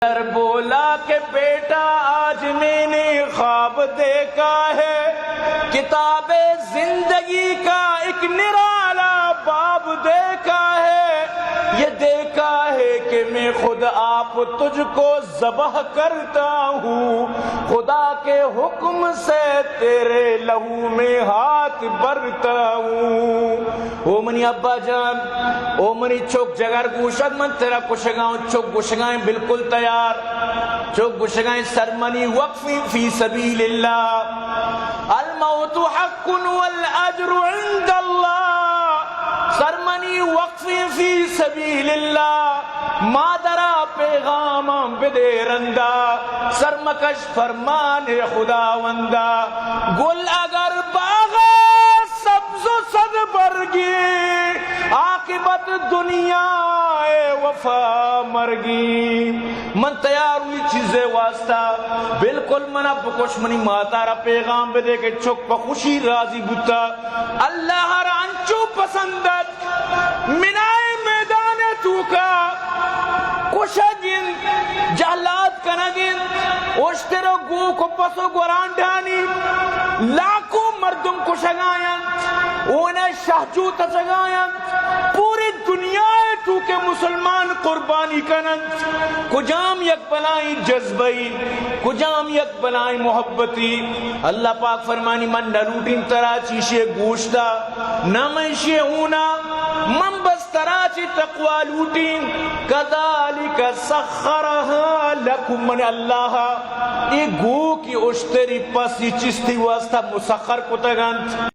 سر بولا کہ بیٹا، آج میں نے خواب دیکھا ہے، کتاب زندگی کا ایک نرالا باب دیکھا ہے، یہ دیکھا ہے کہ میں خود آپ تجھ کو ذبح کرتا ہوں، خدا کے حکم سے تیرے لہو میں ہاتھ بھرتا ہوں۔ او منی ابا جان، او منی چک جگر گوشگ، من ترا کشگاں۔ چک گوشگائیں بالکل تیار۔ چک گوشگائیں سر منی وقف فی سبیل اللہ، الموت حق والاجر عند اللہ۔ سر منی وقف فی سبیل اللہ، مادرا پیغاماں بدے رندا، سرمکش فرمان خداوندا۔ گل اگر باغ سبز و صد برگی، عاقبت دنیا وفا مرگی۔ من تیار ہوئی چیزے واسطہ، بالکل منا بکش، منی ماتارا پیغام بدے کہ چک پہ خوشی راضی بوتا۔ اللہ را انچو پسند ات، منائے میدان توکا کشگ انت، جہلاد کنگ انت، اشتر و گوک و پس و گورانڈانی لاکھوں مردم کشگاینت، اونے شہجو تچگاینت، پوری دنیا توکے مسلمان قربانی کننت۔ کجام یک بلائیں جذبہ ای، کجام یک بلائیں محبتی۔ اللہ پاک فرمانی، من نہ لوٹین ترا چیشے گوشتا، نہ من شے اونا، من بس ترا چی تقوی لوٹین۔ کذالک سخرها لکم، من اللہ اے گوکی اشتری پس ای چستی واسطہ مسخر کتگنت۔